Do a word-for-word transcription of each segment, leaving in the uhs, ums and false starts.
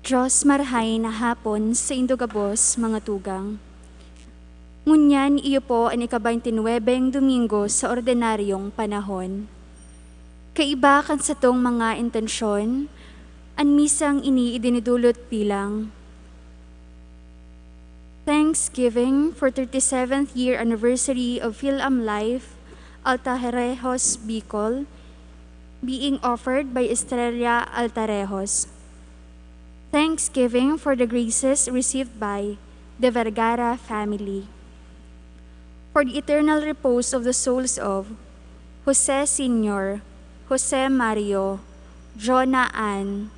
Diyos, marahay na hapon saindo gabos, mga tugang. Ngunyan, iyo po an ika-baynte nuwebeng Domingo sa ordinaryong panahon. Kaiba kan satong mga intensyon, an misang ini idinidulot bilang Thanksgiving for thirty-seventh year anniversary of Fil-Am Life, Altarejos, Bicol, being offered by Estrella Altarejos. Thanksgiving for the graces received by the Vergara family. For the eternal repose of the souls of Jose Senior, Jose Mario, Jonah Ann,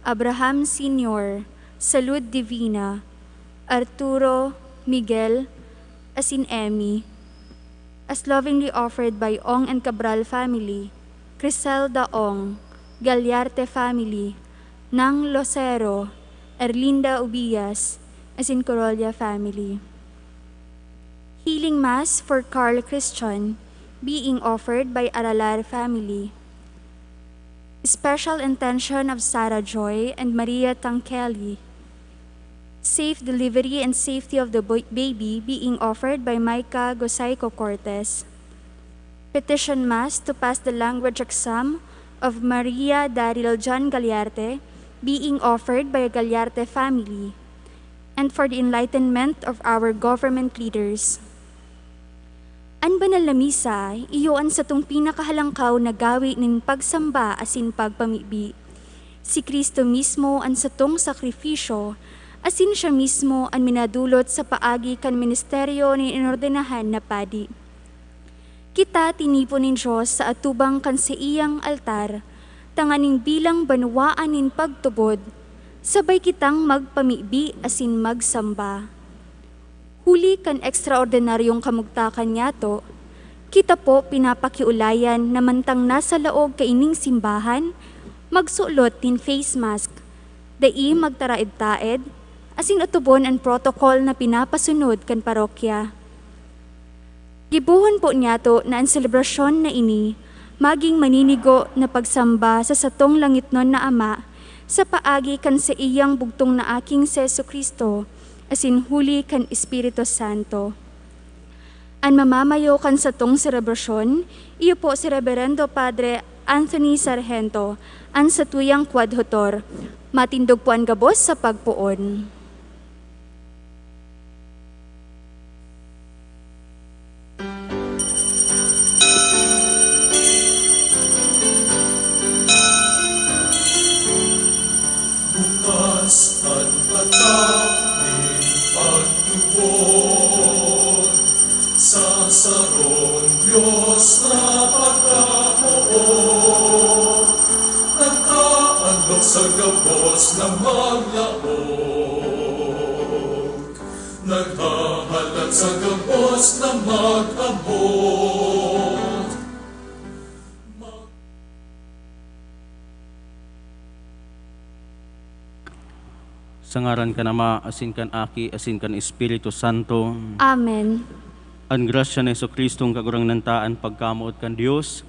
Abraham Senior, Salud Divina, Arturo, Miguel, asin Emmy, as lovingly offered by Ong and Cabral family, Criselda Ong, Gallarte family, Nang Lucero, Erlinda Ubias, asin Corolla family. Healing Mass for Carl Christian being offered by Aralar family. Special intention of Sarah Joy and Maria Tangkeli. Safe delivery and safety of the bo-, baby being offered by Micah Gosaico Cortez. Petition Mass to pass the language exam of Maria Daryl John Gallarte being offered by Gallarte family. And for the enlightenment of our government leaders. An banal na misa, iyo an satong pinakahalangkaw na gawi nin pagsamba asin pagpamibi. Si Cristo mismo an satong sakrifisyo, asin siya mismo an minadulot sa paagi kan ministeryo nin inordenahan na padi. Kita tinipon nin Dios sa atubang kan saiyang altar, tanganing bilang banwaan nin pagtubod, sabay kitang magpamibi asin magsamba. Huli kan ekstraordinaryong kamugtakan niyato, kita po pinapakiolayan na mantang nasa laog kaining simbahan, magsulot nin face mask, dai magtaraed-taed, asin otobon an protocol na pinapasunod kan parokya. Gibohon po niyato na an selebrasyon na ini magin maninigo na pagsamba sa satong langitnon na Ama sa paagi kan saiyang bugtong na Aking si Jesu-Cristo, asin huli kan Espiritu Santo. An mamamayo kan satong selebrasyon, iyo po si Reberendo Padre Anthony Sargento, an satuyang koadhutor. Matindog po an gabos sa pagpoon. Bukas an tatak nin pagtubod sa sarong Dios na pagkamoot, nagkaalok sa gabos na maglaog. Naghahalat sa gabos na mag-abot. Sa ngaran kan Ama, asin kan Aki, asin kan Espiritu Santo. Amen. An grasya ni Jesu-Cristong Kagurangnan ta, an pagkamoot kan Dios,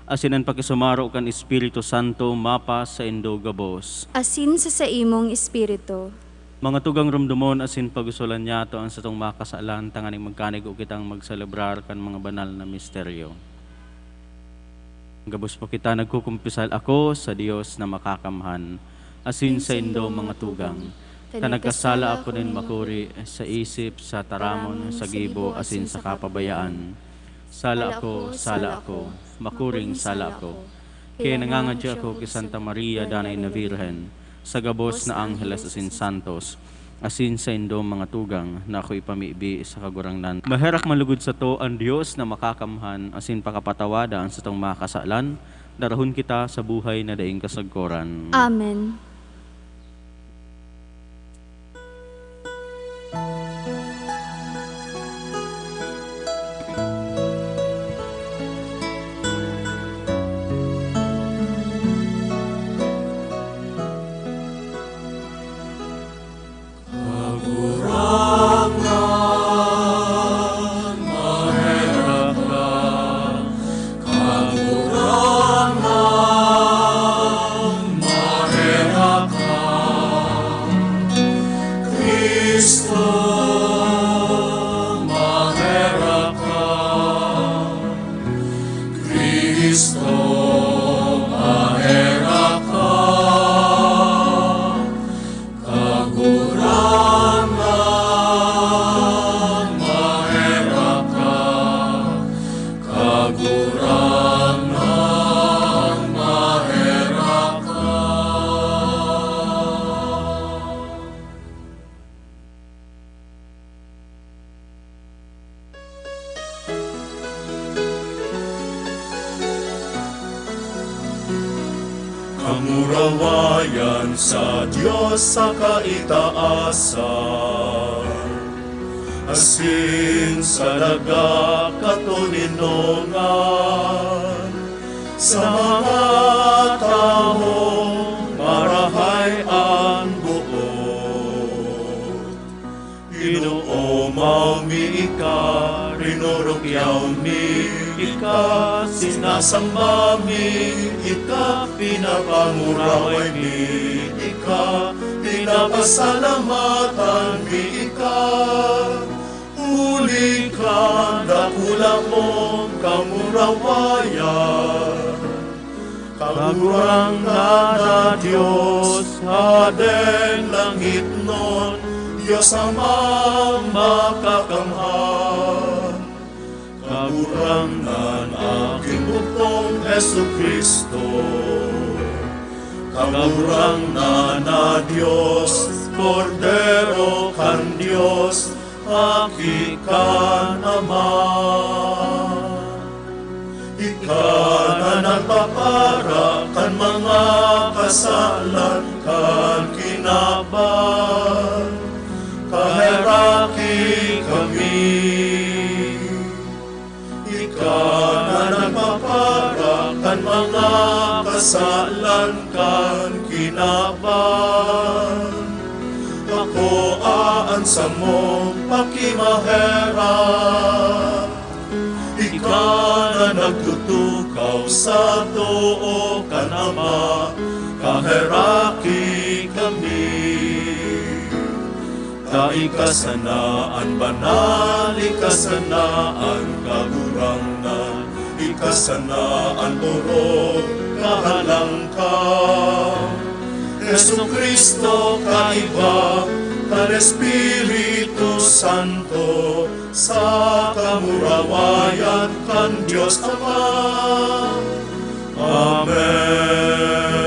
asin an pakisumaro kan Espiritu Santo, mapasaindo gabos. Asin sa saimong espiritu. Mga tugang, romdomon asin pag-usolan niyato an satong mga kasalan tanganing magkanigo kitang magselebrar kan mga banal na misteryo. Gabos pa kita nagkukumpisal ako sa Dios na Makakamhan, asin saindo, mga tugang, ta nagkasala ako nin makuri sa isip, sa taramon, sa gibo, asin sa kapabayaan. Sala ako, sala ako, makuring sala ako. Kaya nangangadya ako ki Santa Maria, Danay na Birhen, sa gabos na angheles asin santos, asin saindo, mga tugang, na ako ipamibi sa Kagurangnan. Maherak man lugod sato an Dios na Makakamhan asin pakapatawada an satong mga kasalan, darahon kita sa buhay na daing kasagkoran. Amen. Kristo, maherak ka, Kagurangnan, maherak ka, Kagurangnan, maherak ka. Kamurawayan sa Dios sa kaitaasan, asin sa daga katoninongan, sa mga tawong marahay an boot. Inoomaw mi ika, rinurukyaw mi ika, sinasamba mi ika, pinapanguraway mi ika, pinapasalamatan mi ika. Huli kan dakula mong kamurawayan, Kagurangnan na Dios, Hadeng langitnon, Dios Amang Makakamhan. Kagurangnan, aking bugtong Jesu-Cristo. Kagurangnan na Dios, Kordero kan Dios, Aki kan Ama. Ika na nagpapara kan mga kasalan kan kinaban, kaheraki kami. Ika na nagpapara kan mga kasalan kan kinaban, akoa an samong pakimaherak. Ika na nagtutukaw sa too kan Ama, kaheraki kami. Ta ika sana an banal, ika sana an kagurangnan, ika sana an orog kahalangkaw. Jesu-Cristo, kaiba kan Espiritu Santo, sa kamurawayan kan Dios Ama. Amen.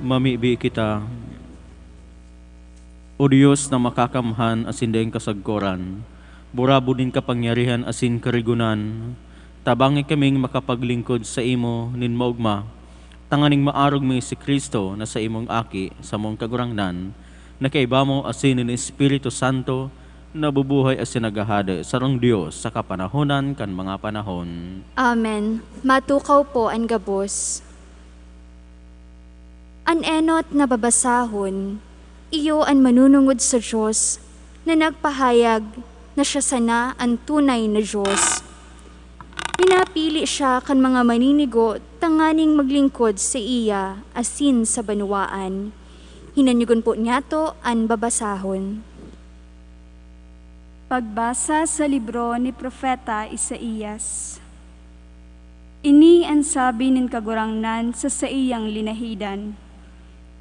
Mamibi kita. O Dios na makakamhan asin daing kasagkoran, burabod nin kapangyarihan asin karigonan, tabangi kaming makapaglingkod saimo nin maogma, tanganing maarog mi si Cristo na saimong Aki, samong Kagurangnan, na kaiba mo asin nin Espiritu Santo, nabubuhay asin naghahade sarong Dios sa kapanahonan kan mga panahon. Amen. Matukaw po an gabos. An enot na babasahon, iyo an manunungod sa Dios na nagpahayag na siya sana an tunay na Dios. Pinapili siya kan mga maninigo tanganing maglingkod saiya asin sa banwaan. Hinanyogon po niyato an babasahon. Pagbasa sa libro ni Propeta Isaias. Ini an sabi nin Kagurangnan sa saiyang linahidan,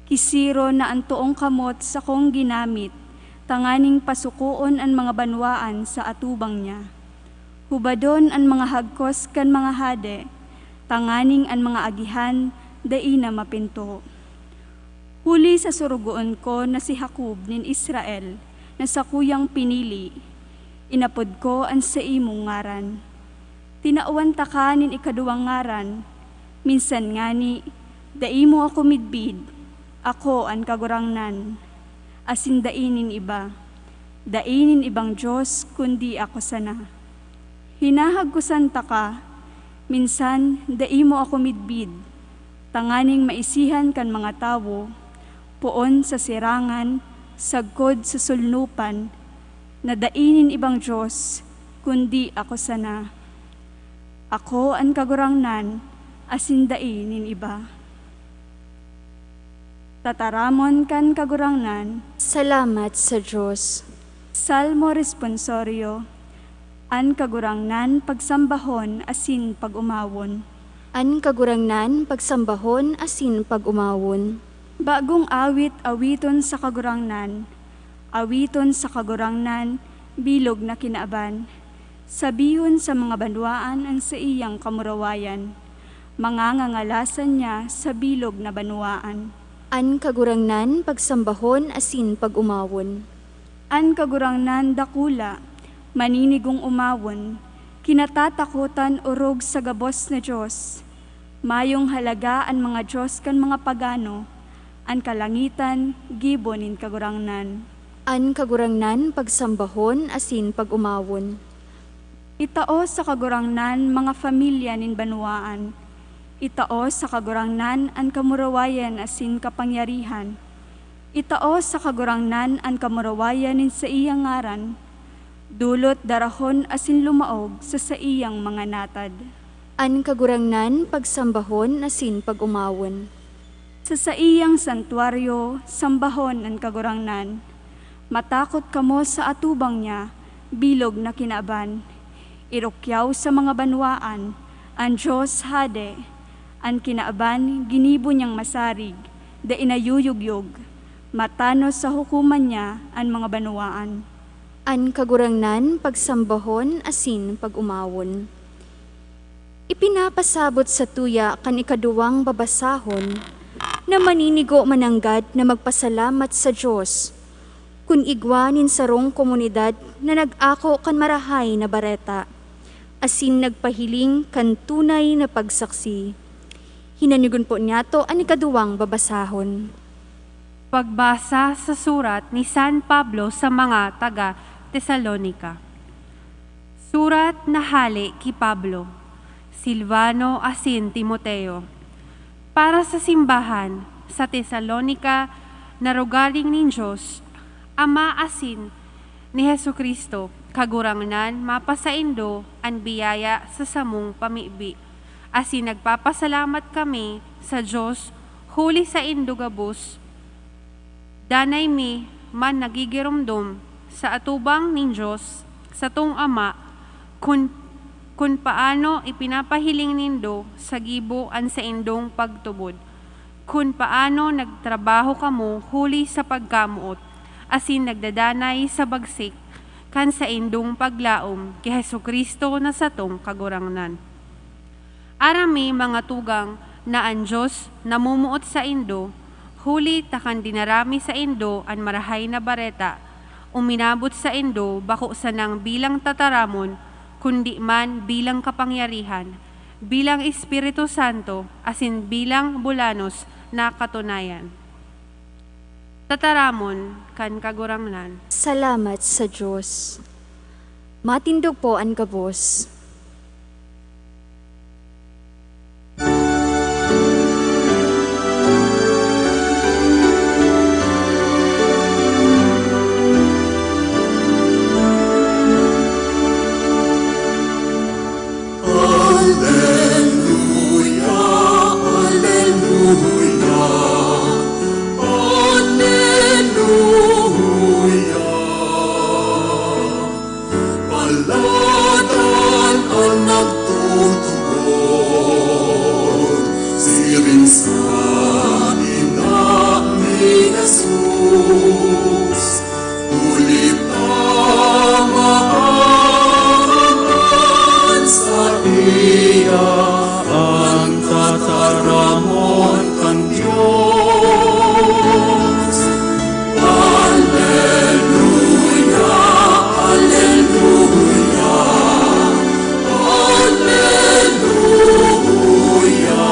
"Ki Ciro na an toong kamot sakong ginamit tanganing pasukoon an mga banwaan sa atubang niya. Hubadon an mga hagkos kan mga hade, tanganing an mga agihan dai na mapinto." Huli sa sorogoon ko na si Jacob nin Israel, na sakuyang pinili, inapod ko an saimong ngaran. Tinawan taka nin ikaduwang ngaran, minsan ngani, dai mo ako midbid, ako an Kagurangnan, asin dai nin iba. Dai nin ibang Dios kundi ako sana. Hinahagkosan taka, minsan dai mo ako midbid, tanganing maisihan kan mga tawo, poon sa sirangan, sagkod sa solnopan, na dai nin ibang Dios kundi ako sana. Ako an Kagurangnan, asin dai nin iba. Tataramon kan Kagurangnan. Salamat sa Dios. Salmo Responsorio. An Kagurangnan pagsambahon asin pag-omawon. An Kagurangnan pagsambahon asin pag-omawon. Bagong awit awiton sa Kagurangnan. Awiton sa Kagurangnan, bilog na kinaban. Sabihon sa mga banwaan an saiyang kamurawayan. Mangangangalasan niya sa bilog na banwaan. An Kagurangnan pagsambahon asin pag-omawon. An Kagurangnan dakula, maninigong omawon, kinatatakotan orog sa gabos na dios. Mayong halaga an mga dios kan mga pagano, an kalangitan gibo nin Kagurangnan. An Kagurangnan pagsambahon asin pag-omawon. Itao sa Kagurangnan, mga pamilya nin banwaan. Itao sa Kagurangnan an kamurawayan asin kapangyarihan. Itao sa Kagurangnan an kamurawayan nin saiyang ngaran. Dolot darahon asin lumaog sa saiyang mga natad. An Kagurangnan pagsambahon asin pag-omawon. Sa saiyang santuaryo, sambahon an Kagurangnan. Matakot kamo sa atubang niya, bilog na kinaban. Irukyaw sa mga banwaan, an Dios Hade, an kinaban ginibo niyang masarig, dai nayuyugyog. Matanos sa hukoman niya an mga banwaan. An Kagurangnan pagsambahon asin pag-omawon. Ipinapasabot sa tuya kan ikaduwang babasahon na maninigo mananggad na magpasalamat sa Dios, kun igwa nin sarong komunidad na nag-ako kan Marahay na Bareta, asin nagpahiling kan tunay na pagsaksi. Hinanyugon po niyato an ikaduwang babasahon. Pagbasa sa surat ni San Pablo sa mga taga Tesalonica. Surat na hale ki Pablo, Silvano asin Timoteo, para sa simbahan sa Tesalonica na rogaring nin Dios Ama asin ni Jesu-Cristo, Kagurangnan, mapasaindo an biyaya sa samong pamibi. Asin nagpapasalamat kami sa Dios huli saindo gabos. Danay mi man nagigiromdom sa atubang nin Dios, satong Ama, kun, kun paano ipinapahiling nindo sa gibo an saindong pagtubod, kun paano nagtrabaho kamo huli sa pagkamoot, asin nagdadanay sa bagsik kan saindong paglaom ki Jesu-Cristo na satong Kagurangnan. Aram mi, mga tugang, na an Dios namomoot saindo, huli ta kan dinara mi saindo an Marahay na Bareta, uminabot saindo bako sanang bilang tataramon, kundi man bilang kapangyarihan, bilang Espiritu Santo, asin bilang bulanos na katunayan. Tataramon kan Kagurangnan. Salamat sa Dios. Matindog po an gabos. Aleluya, aleluya, aleluya. Paladan an nagtutubod, siring sa ina ni Jesus. Huli ta maaraman saiya an tataramon kan Dios. Aleluya, aleluya, aleluya.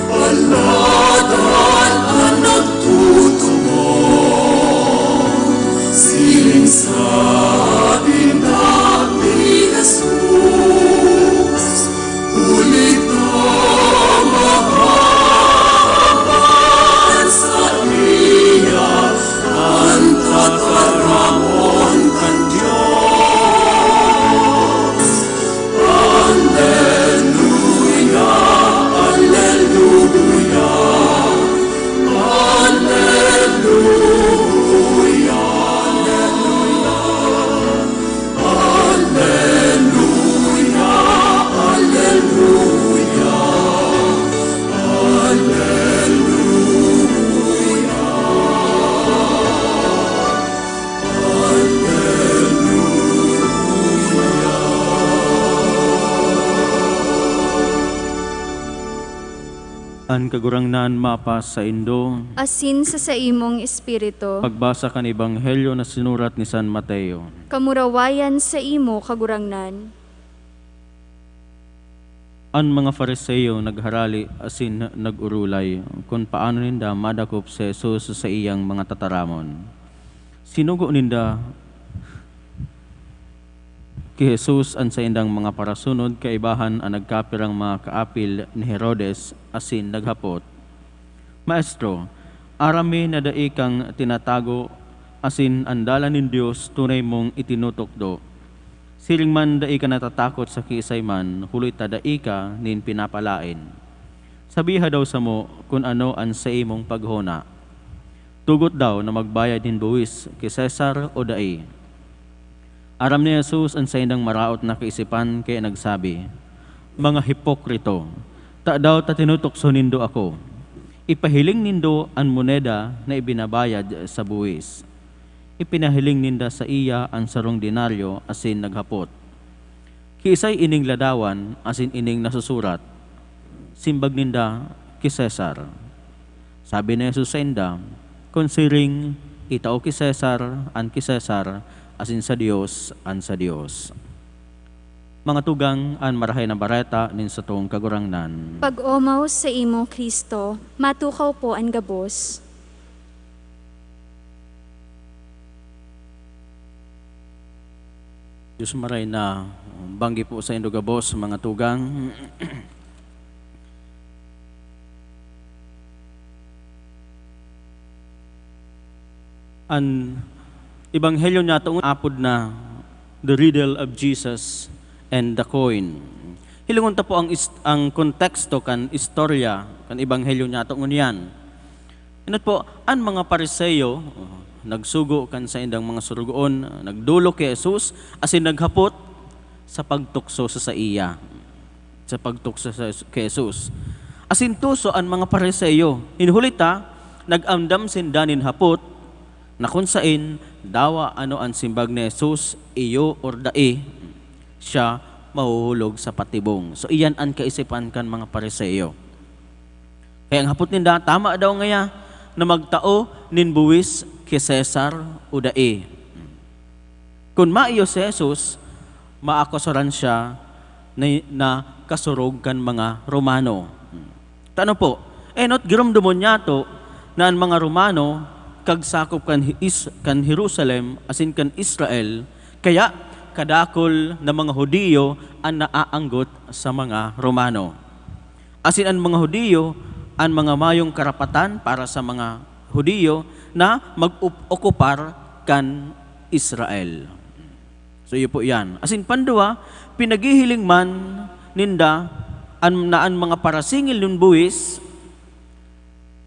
Paladan an nagtutubod, siring sa ina ni Jesus. Huli ta maaraman saiya an tataramon kan Dios. Aleluya, aleluya, aleluya. An Kagurangnan mapasaindo. Asin sa saimong espiritu. Pagbasa kan Ebanghelyo na sinurat ni San Mateo. Kamurawayan saimo, Kagurangnan. An mga Fariseo nagharale asin nag-orolay kun paano ninda madakop si Jesus sa saiyang mga tataramon. Sinugo ninda ki Jesus an saindang mga parasunod kaibahan an nagkapirang mga kaapil ni Herodes asin naghapot, "Maestro, aram mi na dai kang tinatago asin an dalan nin Dios tunay mong itinutukdo. Siring man, dai ka natatakot sa kiisay man, huli ta dai ka nin pinapalaen. Sabiha daw samo kun ano an saimong paghona. Tugot daw na magbayad nin buwis ki Cesar o dai?" Aram ni Jesus an saindang maraot na kaisipan, kaya nagsabi, "Mga hipokrito, tadaw ta tinutukso nindo ako? Ipahiling nindo an moneda na ibinabayad sa buwis." Ipinahiling ninda saiya an sarong denaryo asin naghapot, "Kiisay ining ladawan asin ining nasusurat?" Simbag ninda, "Ki Cesar." Sabi ni Jesus sainda, "Kun siring, itao ki Cesar an ki Cesar, asin sa Dios an sa Dios." Mga tugang, an Marahay na Bareta nin satong Kagurangnan. Pag-omaw saimo, Cristo. Matukaw po an gabos. Diyos maray na banggi po saindo gabos, mga tugang. An ebanghelyo niyato apod na The Riddle of Jesus and the Coin. Hilingon ta po ang is-, ang konteksto kan istorya kan ebanghelyo niyato ngunyan. Enot po, an mga Fariseo, oh, nagsugo kan saindang mga sorogoon, nagdolok ki Jesus, asin naghapot sa pagtukso sa saiya, sa pagtukso sa, ki Jesus. Asin tuso an mga Fariseo. Huli ta, nag-andam sinda nin hapot na kun saen, dawa ano an simbag ni Jesus, iyo or dai, siya mahuhulog sa patibong. So, iyan an kaisipan kan mga Fariseo. Kaya ang hapot ninda, tama daw ngaya na magtao nin buwis ki Cesar o dai? Kun maiyo si Jesus, maakusaran siya na, na kasurog kan mga Romano. Tano po, enot giromdomon niyato na an mga Romano kagsakop kan Hi-, Is-, kan Jerusalem asin kan Israel, kaya kadakul na mga Judio an naaanggot sa mga Romano. Asin an mga Judio, an mga mayong karapatan para sa mga Judio na mag-op-, okupar kan Israel. So, iyo po yan. Asin pandua, pinaghihiling man ninda an, na an mga parasingil nin buwis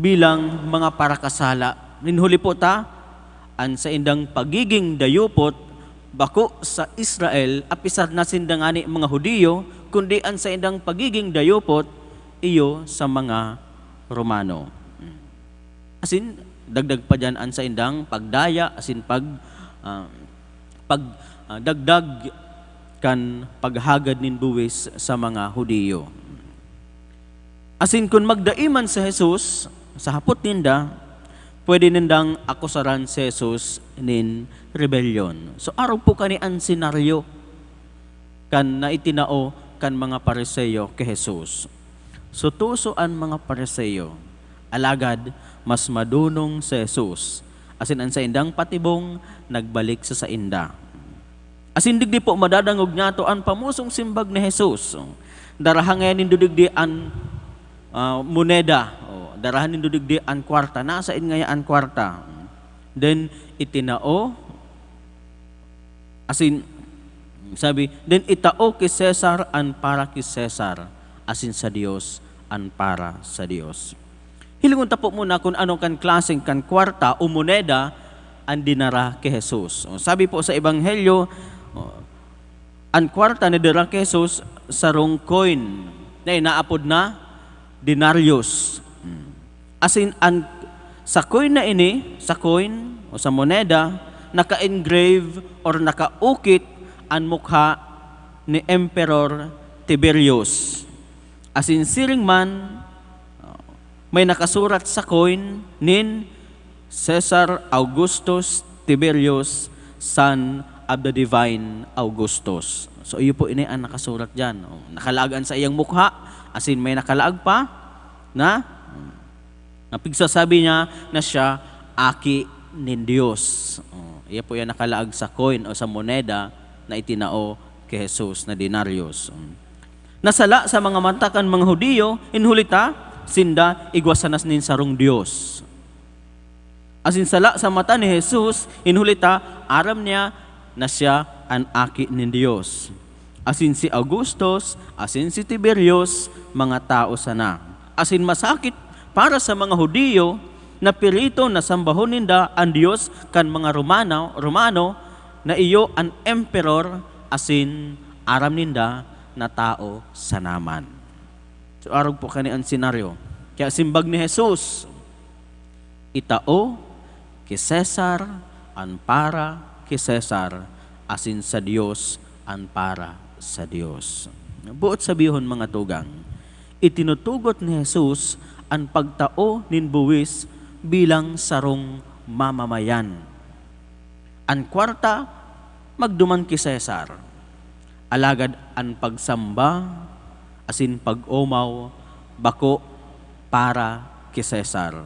bilang mga parakasala. Nin huli po ta, an saindang pagiging dayupot bako sa Israel, apisar na sinda ngani mga Judio, kundi an saindang pagiging dayupot iyo sa mga Romano. Asin, dagdag pa diyan an saindang pagdaya, asin pag, ah, pag, ah, dagdag kan paghagad nin buwis sa mga Judio. Asin kun magdai man si Jesus sa hapot ninda, pwede nindang akusaran si Jesus nin rebelyon. So, arog po kani an senaryo kan na itinao kan mga Pariseo ki Jesus. So, tuso an mga Pariseo, alagad mas madunong si Jesus, asin an saindang patibong nagbalik sa sainda. Asin digdi po madadangog niyato an pamosong simbag ni Jesus, "Daraha ngaya nindo digdi an, ah, moneda," o, "Daraha nindo digdi an kwarta." Nasain ngaya an kwarta? Then, itinao, asin, sabi, "Then itao ki Cesar an para ki Cesar, asin sa Dios an para sa Dios." Hilingon ta po muna kun ano kan klaseng kan kwarta o moneda an dinara ki Jesus. O, sabi po sa Ebanghelyo, o, an kwarta na dara ki Jesus, sarong coin na inaapod na denarius. Hmm. Asin an, sa coin na ini, sa coin o sa moneda, naka-engrave or nakaukit an mukha ni Emperor Tiberius. Asin siring man, May nakasurat sa coin nin Cesar Augustus Tiberius, son of the divine Augustus. So, iyo po ini ang nakasurat diyan. Oh, nakalaag an saiyang mukha, asin may nakalaag pa na, na pigsasabi niya na siya aki nin Dios. Oh, iya po yan nakalaag sa coin o sa moneda na itinao ki Jesus na denaryos. Mm. Nasala sa mga mata kan mga Judio, in huli ta, sinda igwa sana nin sarong Dios. Asin sala sa mata ni Jesus, in huli ta, aram niya na siya an Aki nin Dios. Asin si Augustus, asin si Tiberius, mga tawo sana. Asin masakit para sa mga Judio na pirito na sambahon ninda an Dios kan mga Romano, Romano na iyo an emperor, asin aram ninda na tawo sana man. So, arog po kani an senaryo. Kaya simbag ni Jesus, "Itao ki Cesar an para ki Cesar, asin sa Dios an para sa Dios." Boot sabihon, mga tugang, itinutugot ni Jesus an pagtao nin buwis bilang sarong mamamayan. An kwarta magduman ki Cesar, alagad an pagsamba asin pag-omaw bako para ki Cesar.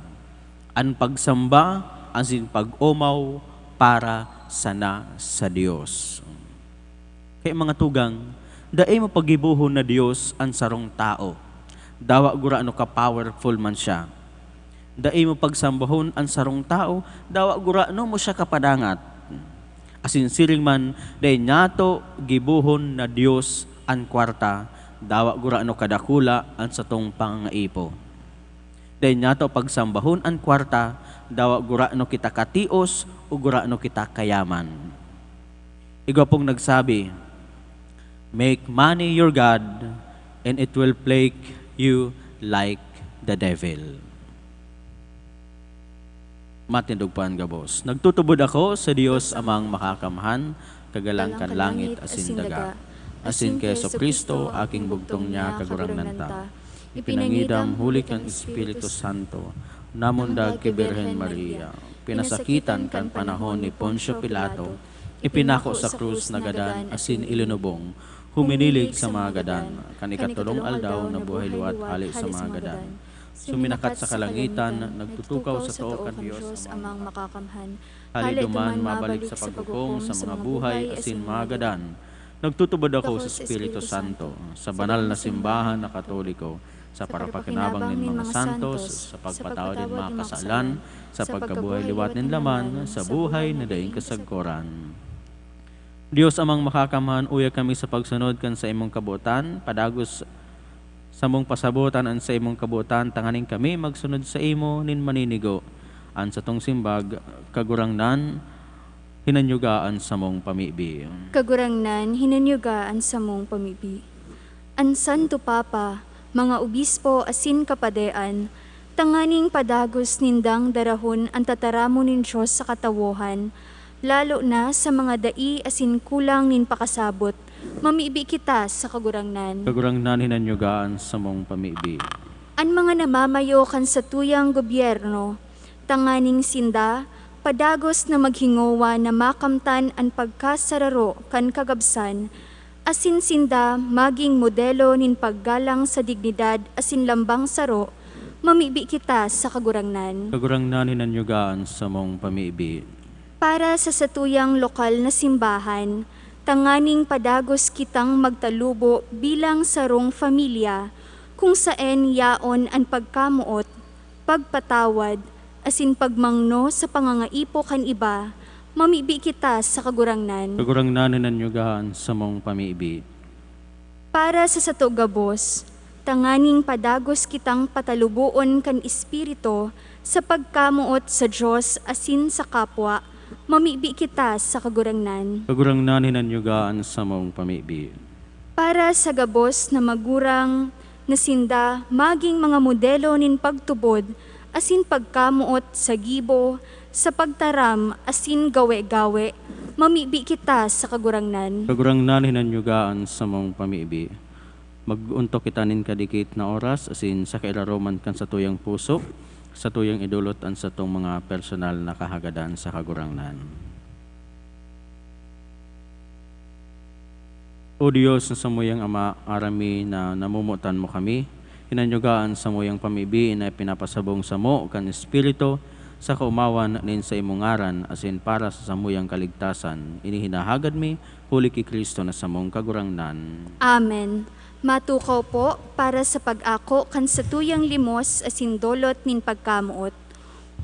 An pagsamba asin pag-omaw para sana sa Dios. Kaya, mga tugang, dai mo pagibohon na Dios an sarong tawo, dawa gurano ka powerful man siya. Dai mo pagsambahon an sarong tawo, dawa gurano mo siya kapadangat. Asin siring man, dai nyato gibohon na Dios an kwarta, dawa gurano kadakula an satong pangangaipo. Dai nyato pagsambahon an kwarta, dawa gurano kita katios o gurano kita kayaman. Igwa pong nagsabi, "Make money your God, and it will plague you like the devil." Matindog pa an gabos. "Nagtutubod ako sa Dios Amang Makakamhan, Kagalang kan langit asin daga, asin ki Jesu-Cristo, aking bugtong niya, Kagurangnan ta. Ipinangidam huli kan Espiritu Santo, namundag ki Birhen Maria, pinasakitan kan panahon ni Poncio Pilato, ipinako sa krus, nagadan asin ilinubong, huminilig sa mga gadan, kan ikatolong aldaw nabuhay liwat hale sa mga gadan. Suminakat sa kalangitan, nagtutukaw sa too kan Dios Amang Makakamhan. Hale duman mabalik sa paghukom sa mga buhay asin mga gadan. Nagtutubod ako sa Espiritu Santo, sa banal na simbahan na Katoliko, sa parapakinabang nin mga santos, sa pagpatawad nin mga kasalan, sa pagkabuhay liwat nin laman, sa buhay na daing kasagkoran." Dios Amang Makakamhan, uya kami sa pagsunod kan saimong kabotan, padagos samong pasabotan an saimong kabotan, tanganing kami magsunod saimo nin maninigo. An satong simbag, Kagurangnan, hinanyuga an samong pamibi. Kagurangnan, hinanyuga an samong pamibi. An Santo Papa, mga obispo asin kapadean, tanganing padagos nindang darahon an tataramon nin Dios sa katawohan, lalo na sa mga dai asin kulang nin pakasabot, mamibi kita sa Kagurangnan. Kagurangnan, hinanyuga an samong pamibi. An mga namamayo kan satuyang gobyerno, tanganing sinda padagos na maghingowa na makamtan an pagkasararo kan kagabsan, asin sinda magin modelo nin paggalang sa dignidad asin lambang saro, mamibi kita sa Kagurangnan. Kagurangnan, hinanyuga an samong pamibi. Para sa satuyang lokal na simbahan, tanganing padagos kitang magtalubo bilang sarong pamilya, kung saen yaon an pagkamoot, pagpatawad, asin pagmangno sa pangangaipo kan iba, mamibi kita sa Kagurangnan. Kagurangnan, hinanyuga an samong pamibi. Para sa sato gabos, tanganing padagos kitang pataluboon kan Espiritu sa pagkamoot sa Dios asin sa kapwa, mamibi kita sa Kagurangnan. Kagurangnan, hinanyuga an samong pamibi. Para sa gabos na magurang, na sinda magin mga modelo nin pagtubod asin pagkamoot sa gibo, sa pagtaram asin gawe-gawe, mamibi kita sa Kagurangnan. Kagurangnan, hinanyuga an samong pamibi. Mag-ontok kita nin kadikit na oras asin sa kairaroman kan satuyang puso, satuyang idolot an satong mga personal na kahagadan sa Kagurangnan. O Dios na samuyang Ama, aram mi na namomotan mo kami. Hinanyuga an samuyang pamibi na ipinapasabong samo kan Espiritu sa kaomawan nin saimong ngaran asin para sa samuyang kaligtasan. Ini hinahagad mi huli ki Cristo na samong Kagurangnan. Amen. Matukaw po para sa pag-ako kan satuyang limos asin dolot nin pagkamoot.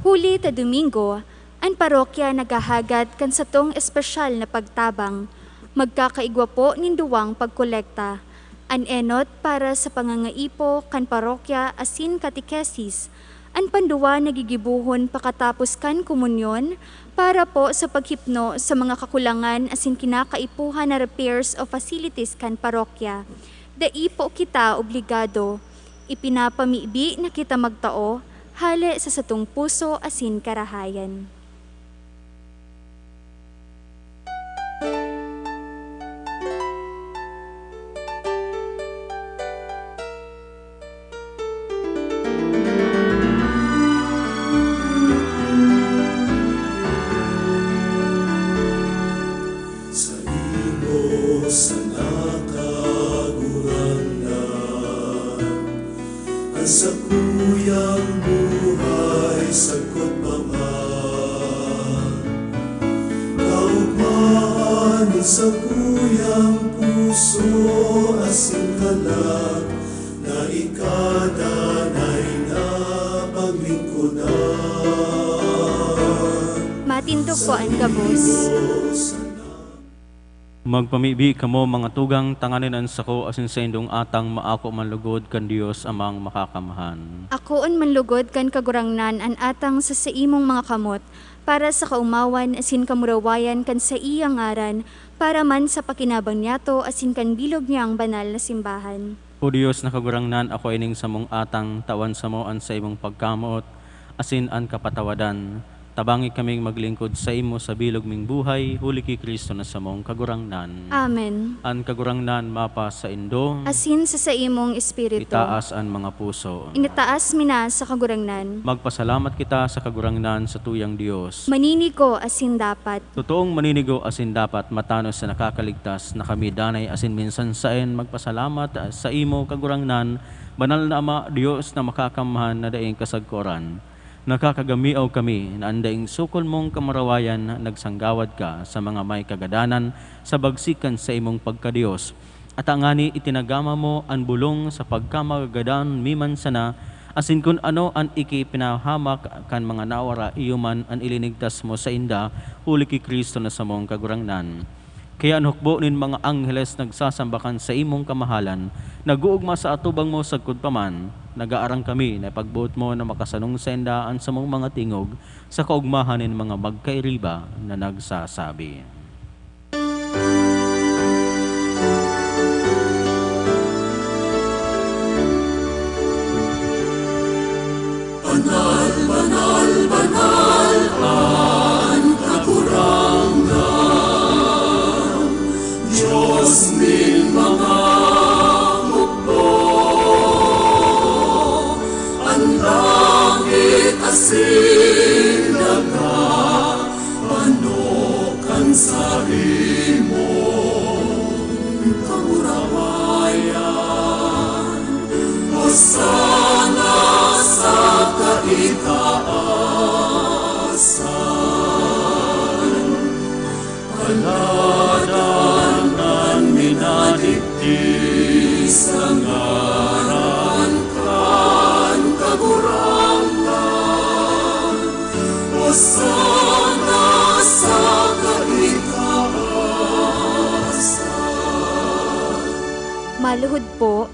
Huli ta Domingo, an parokya naghahagad kan satong espesyal na pagtabang. Magkakaigwa po nin duwang pagkolekta. An enot para sa pangangaipo kan parokya asin katekesis. An panduwa nagigibohon pakatapos kan komunyon para po sa paghipno sa mga kakulangan asin kinakaipuhan na repairs o facilities kan parokya. Dai po kita obligado. Ipinapamibi na kita magtao hale sa satong puso asin karahayan. Saimo sana, Kagurangnan, an sakuyang buhay sagkod pa man. Kaogmahan nin sakuyang puso asin kalag na ika danay na paglingkodan. Matindog po an gabos. Magpamibi kamo, mga tugang, tanganing an sako asin saindong atang maako man lugod kan Dios Amang Makakamhan. Akoon man lugod kan Kagurangnan an atang sa saimong mga kamot, para sa kaomawan asin kamurawayan kan saiyang ngaran, para man sa pakinabang niyato asin kan bilog niyang banal na simbahan. O Dios na Kagurangnan, akoa ining samong atang, tawan samo an saimong pagkamoot asin an kapatawadan. Tabangi kaming maglingkod saimo sa bilog ming buhay, huli ki Cristo na samong Kagurangnan. Amen. An Kagurangnan mapasaindo. Asin sa saimong espiritu. Itaas an mga puso. Initaas mi na sa Kagurangnan. Magpasalamat kita sa Kagurangnan, satuyang Dios. Maninigo asin dapat. Totoong maninigo asin dapat, matanos na nakakaligtas na kami danay asin minsan saen magpasalamat saimo, Kagurangnan, Banal na Ama, Dios na Makakamhan na daing kasagkoran. Nakakagamiaw kami na an daing sukol mong kamurawayan nagsanggawad ka sa mga may kagadanan sa bagsik kan saimong pagka-Dios. At ngani itinagama mo an bolong sa pagkamagagadan mi man sana, asin kun ano an iki pinahamak kan mga nawara, iyo man an ilinigtas mo sainda, huli ki Cristo na samong Kagurangnan. Kaya an hukbo nin mga angheles nagsasamba kan saimong kamahalan, nag-oogma sa atubang mo sagkod pa man. Nag-aarang kami na ipagboot mo na makasanong sainda an samong mga tingog sa kaogmahan nin mga magkairiba na nagsasabi. Banal, banal, banal an Kagurangnan, Dios nin mga hukbo. An langit asin daga, pano kan saimong kamurawayan. Hosana sa kaitaasan. Kaladan an minadigdi sa ngaran kan Kagurangnan. Hosana sa kaitaasan. Maluhod po.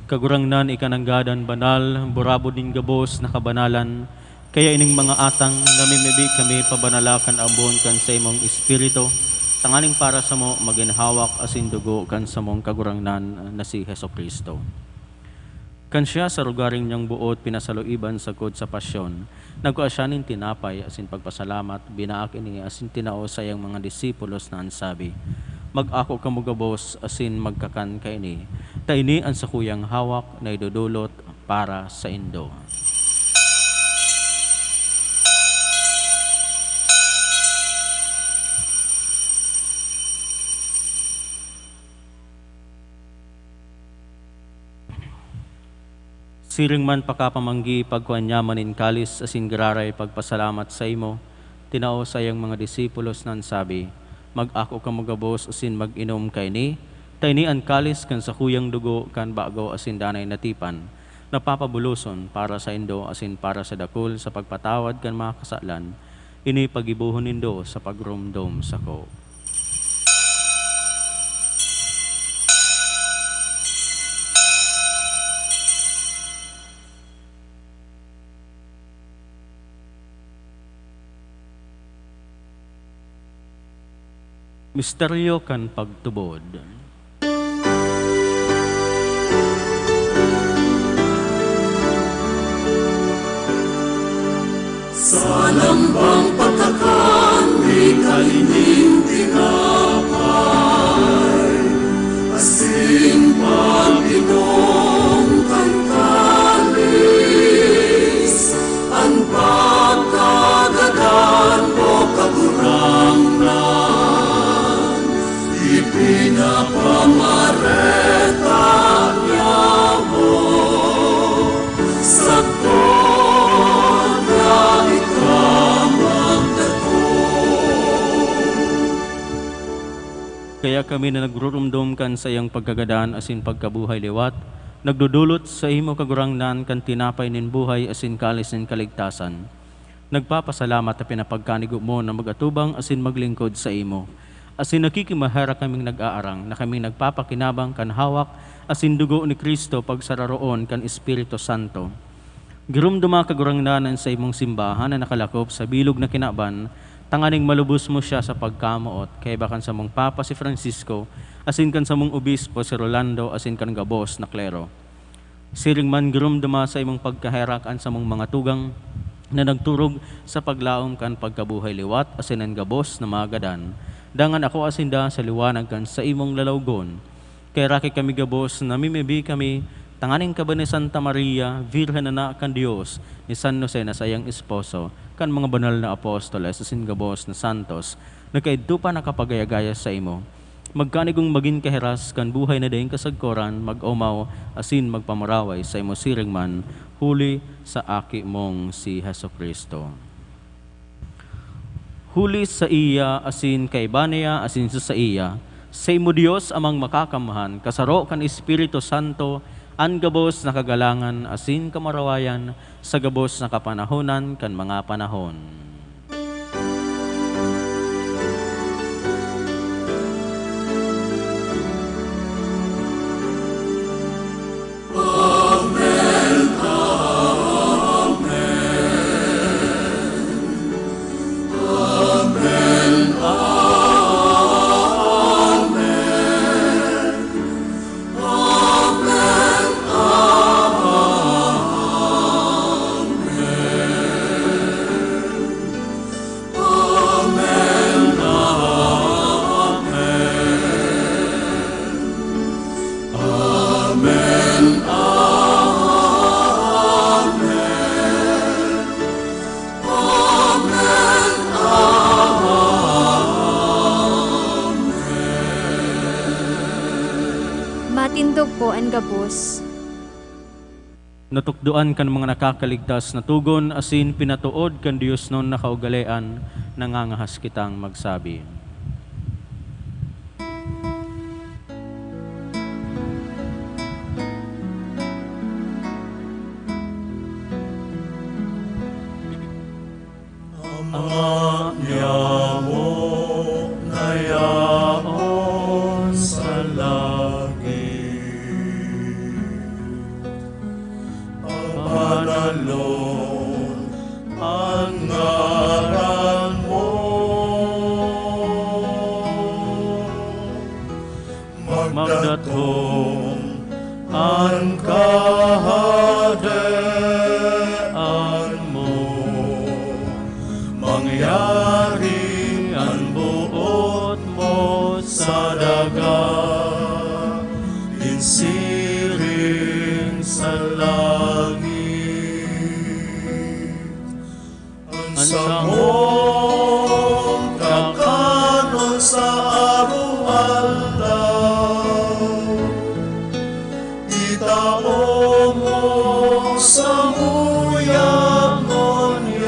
Kagurangnan, ika nanggad an banal, burabod nin gabos na kabanalan. Kaya ining mga atang, namimibi kami pabanala kan ambon kan saimong Espiritu, tanganing para samo magin hawak asin dugo kan samong Kagurangnan na si Jesu-Cristo. Kan siya sa rogaring niyang boot pinasaluiban sagkod sa pasyon, nagkua siya nin tinapay asin pagpasalamat, binaak ini asin tinao sa iyang mga disipulos na an sabi, Mag-ako kamo gabos asin magkakan kaini, ta ini an sakuyang hawak na idodolot para saindo. Siring man pakapamanggi, pagkua niya man nin kalis asin giraray pagpasalamat saimo, tinao sa iyang mga disipulos na an sabi, "Mag-ako kamo gabos asin mag-inom kaini, ta ini an kalis kan sakuyang dugo kan bago asin danay na tipan, na papabuloson para saindo asin para sa dakul sa pagpatawad kan mga kasalan. Ini paggibohon nindo sa pagromdom sako." Misteryo kan pagtubod. Sa lambang pagkakan, ika ining tinapay, asin pag-inom kan kalis, an pagkagadan mo, Kagurangnan, ipinapamareta niamo. Sagkod na ika magdatong. Kaya kami na nagrurumdom kan saiyang pagkagadan asin pagkabuhay liwat, nagdodolot saimo, Kagurangnan, kan tinapay nin buhay asin kalis nin kaligtasan. Nagpapasalamat ta pinapagkanigo mo na mag-atubang asin maglingkod saimo. Asin nakikimaherak kaming nag-aarang na kaming nagpapakinabang kan hawak asin dugo ni Cristo pagsararoon kan Espiritu Santo. Giromdoma, Kagurangnan, an saimong simbahan na nakalakop sa bilog na kinaban, tanganing malubos mo siya sa pagkamoot, kaiba kan samong Papa si Francisco, asin kan samong Obispo si Rolando, asin kan gabos na klero. Siring man, giromdoma sa imong pagkaherak an samong mga tugang na nagturog sa paglaom kan pagkabuhay liwat asin an gabos na mga gadan, dangan akoa sinda sa liwanag kan saimong lalawgon. Kaheraki kami gabos, namimibi kami tanganing kaba ni Santa Maria, Birhen na Anak kan Dios, ni San Jose na saiyang esposo, kan mga banal na apostoles asin gabos na santos na kaidto pa nakapagaya-gaya saimo. Magkanigong magin kahiras kan buhay na daing kasagkoran, mag-omaw asin magpamaraway saimo siring man, huli sa Aki mong si Jesu-Cristo. Huli saiya asin kaiba niya asin sa saiya, saimo Dios Amang Makakamhan, kasaro kan Espiritu Santo, an gabos na kagalangan asin kamarawayan sa gabos na kapanahonan kan mga panahon. Matindog po an gabos. Natukdoan kan mga nakakaligtas na togon asin pinatood kan diosnon na kaugalean, nangangahas kitang magsabi. Ama niamo na yaon sa langit, pabanalon an ngaran mo. daga, nin siring sa langit. An samong kakanon sa aroaldaw, itao mo samuya ngunyan,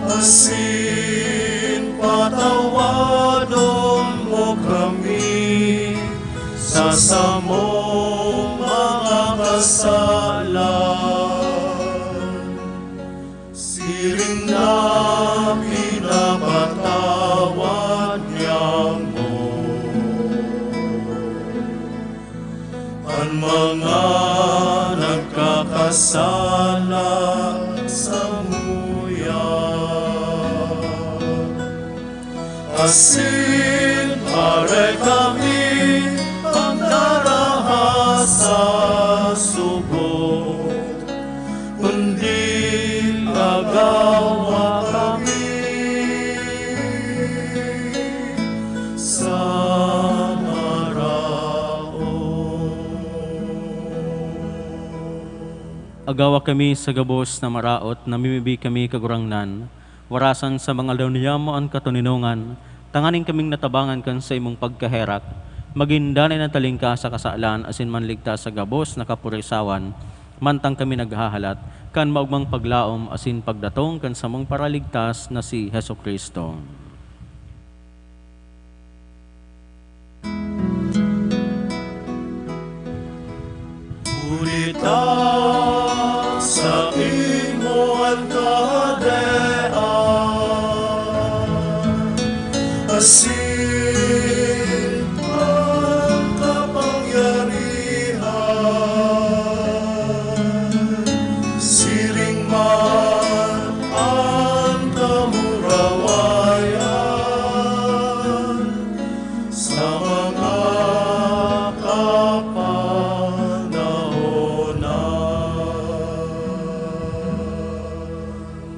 asin patawadon mo kami sa samong mga kasalan, siring na pinapatawad niamo an mga nagkakasala samuya. Asin pare kami pagdaraha sa sugo, kundi agawa kami sa maraot. Agawa kami sa gabos na maraot, namimibi kami, Kagurangnan, warasan sa mga aldaw niyamo an katoninongan, tanganing kaming natabangan kan saimong pagkaherak, magin danay na talingka sa kasalan asin manligtas sa gabos na kapurisawan, mantang kami naghahalat kan maogmang paglaom asin pagdatong kan samong Paraligtas na si Jesu-Cristo. Huli ta saimo an kahadean, asin an kapangyarihan, siring man an kamurawayan, sa mga kapanahonan.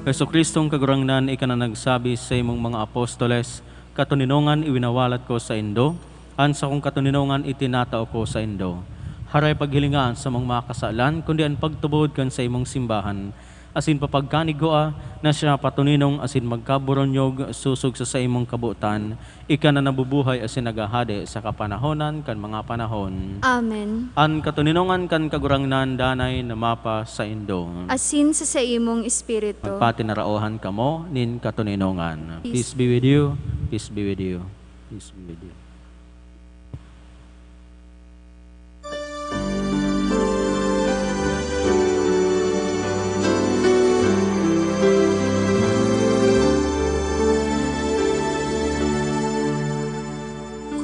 Jesu-Cristong Kagurangnan, ika na nagsabi saimong mga apostoles, "Katoninongan iwinawalat ko saindo, an sakong katoninongan itinatao ko saindo." Haray paghilinga an samong mga kasalan, kundi an pagtubod kan saimong simbahan, asin papagkanigua na siya patoninong asin magkaboronyog sosog sa saimong kabotan, ika na nabubuhay asin naghahade sa kapanahonan kan mga panahon. Amen. An katoninongan kan Kagurangnan danay na mapasaindo. Asin sa saimong espiritu. Magpatinaraohan kamo nin katoninongan. Peace. Peace be with you. Peace be with you. Peace be with you.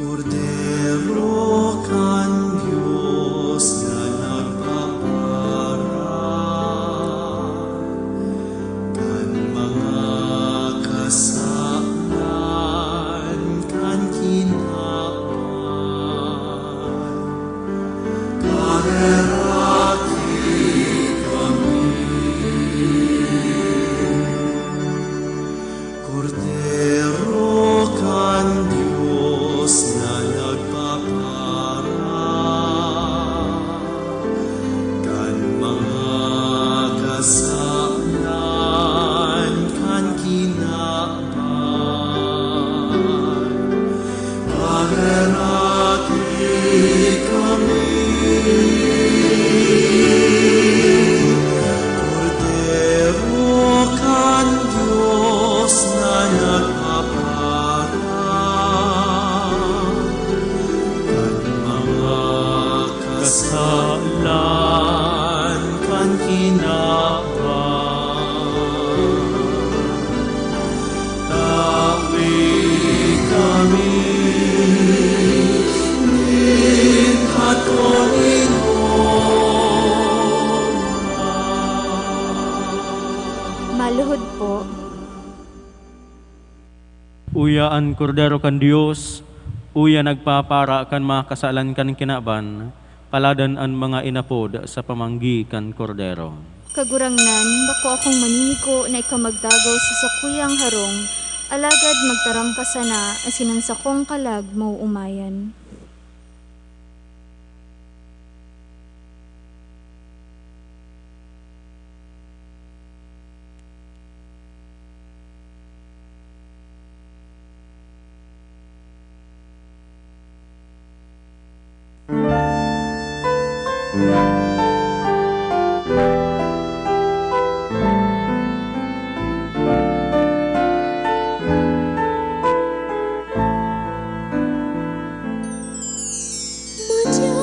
Kordero kan Dios na nagpapara kan mga kasalan kan kinaban, kareraki kami. Kordero kan Dios na nagpapara kan mga kasalan kan kinaban, Pagaraki kami, Kordero kan Dios na nagpapara kan mga kasalan kan kinaban. Tawi kami nin katoninongan. Maluhod po. Uya an Kordero kan Dios, uya nagpapara kan mga kasalan kan kinaban. Paladan an mga inapod sa pamanggi kan Kordero. Kagurangnan, bako akong maninigo na ika magdagos sa sakuyang harong, Alagad magtaram ka sana asin an sakong kalag maoomayan. Madya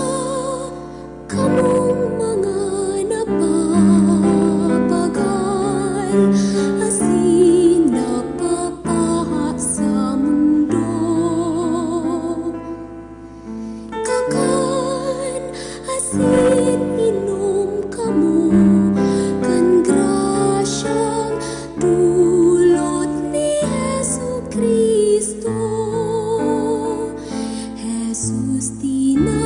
kamong mga napapagal asin napapaha sa mundo. Kakan asin inom kamo kan grasyang dulot ni Jesu-Cristo. Jesus, tinapay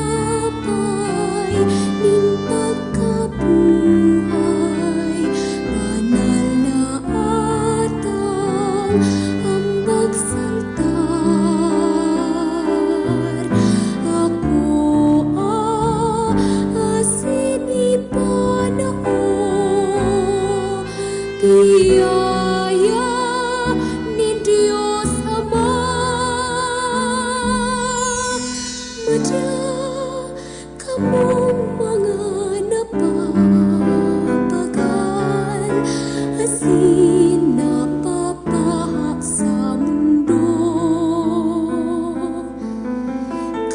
nin pagkabuhay, banal na atang ambag sa altar. Akoa asin ipanao, biyaya nin Dios Ama. Madya kamong mga napapagal asin napapaha sa mundo.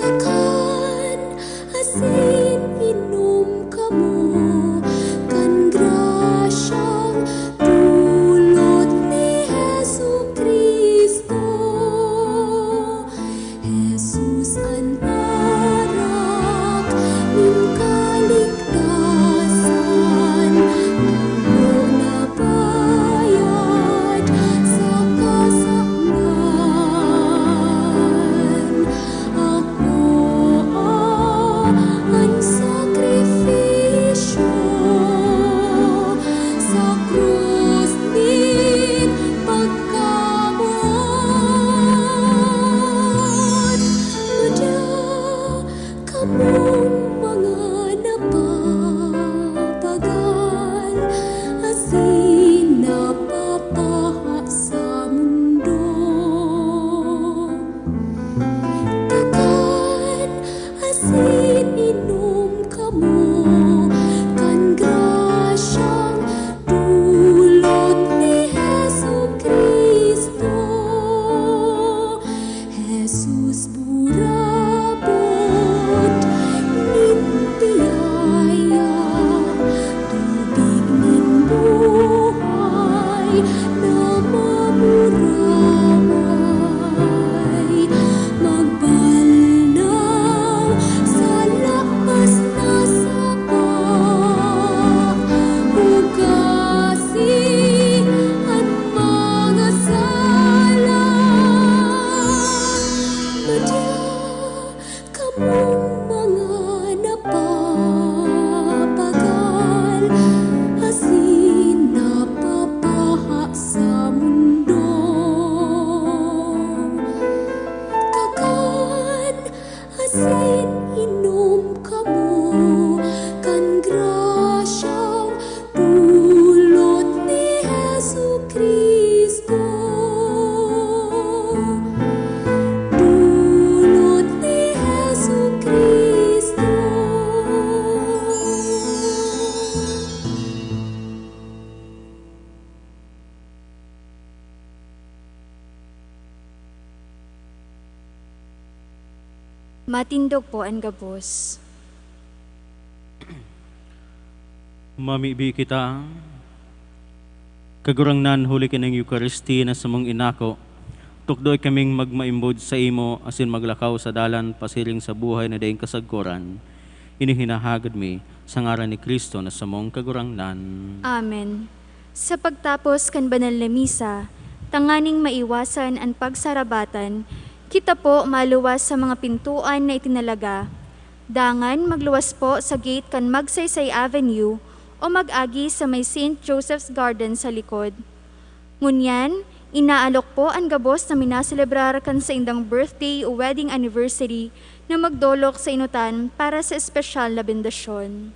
Kakan asin inom kamo kan grasyang dulot ni Jesu-Cristo. Jesus an arak nin kaligtasan, dugo na bayad sa kasalan. Akoa an sakripisyo sa krus nin pagkamoot. Madya kamong mga napapagal asin napapaha sa mundo. Kakan asin inom kamo kan grasyang dulot ni Jesu-Cristo. Jesus, burabot nin biyaya, tubig nin buhay na mamuraway, magbalnang sa lapas na sapa, hugasi an mga sala. Madya kamong mga napapagal asin napapaha sa mundo. Kakan asin inom kamo kan grasyang dulot ni Jesu-Cristo. Dulot ni Jesu-Cristo. Matindog po an gabos. Mamibi kita, Kagurangnan, huli kan Eucharistia na samong inako, tukdoy kaming magmaimbod saimo asin maglakaw sa dalan pasiring sa buhay na daing kasagkoran. Ini hinahagad mi sa ngaran ni Cristo na samong Kagurangnan. Amen. Sa pagtapos kan banal na misa, tanganing maiwasan an pagsarabatan, kita po maluwas sa mga pintoan na itinalaga. Dangan magluwas po sa gate kan Magsaysay Avenue o mag-agi sa may Saint Joseph's Garden sa likod. Ngunyan, Inaalok po an gabos na minaselebrar kan saindang birthday o wedding anniversary na magdolok sa inutan para sa espesyal na bendasyon.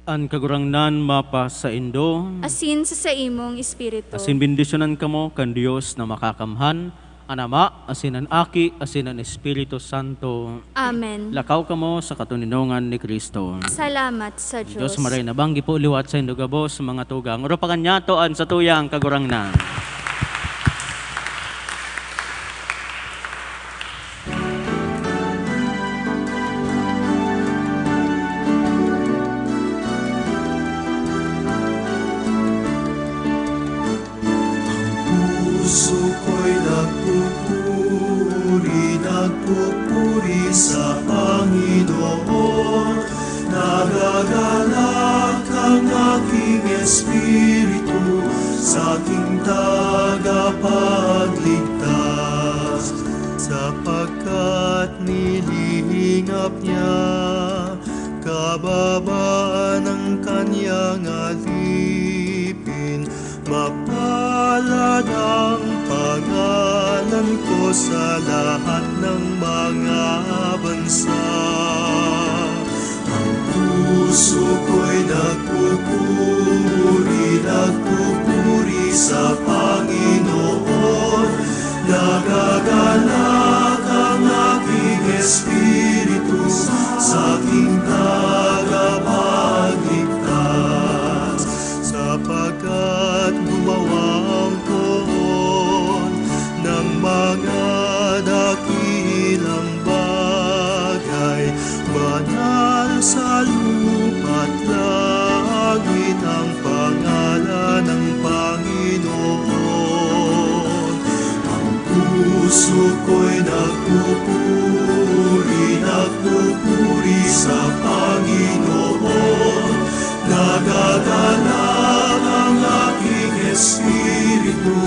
An Kagurangnan mapasaindo. Asin sa saimong espiritu. Asin bendisyonan kamo kan Dios na Makakamhan, an Ama, asin an Aki, asin an Espiritu Santo. Amen. Lakaw kamo sa katoninongan ni Cristo. Salamat sa Diyos. Diyos maray na banggi po liwat saindo gabos, mga tugang. Oro pa kanyato an satuyang Kagurangnan. Ang puso ko'y nagpupuri, nagpupuri sa Panginoon. Nagagalak ang aking espiritu sa aking tagapagligtas, sapagkat nilihingap niya kababaan ng kanyang alipin. Mapalad ang pangalan ko sa lahat ng mga bansa. Ang puso ko'y nagpupuri, nagpupuri sa Panginoon. Nagagalak ang aking espiritu sa aking tagapagligtas, sapagkat gumawa ang poon ng mga dakilang bagay. Banal sa lupa't langit ang pangalan ng Panginoon. Ang puso ko'y nagpupuri, nagpupuri sa Panginoon. Nagagalak ang aking espiritu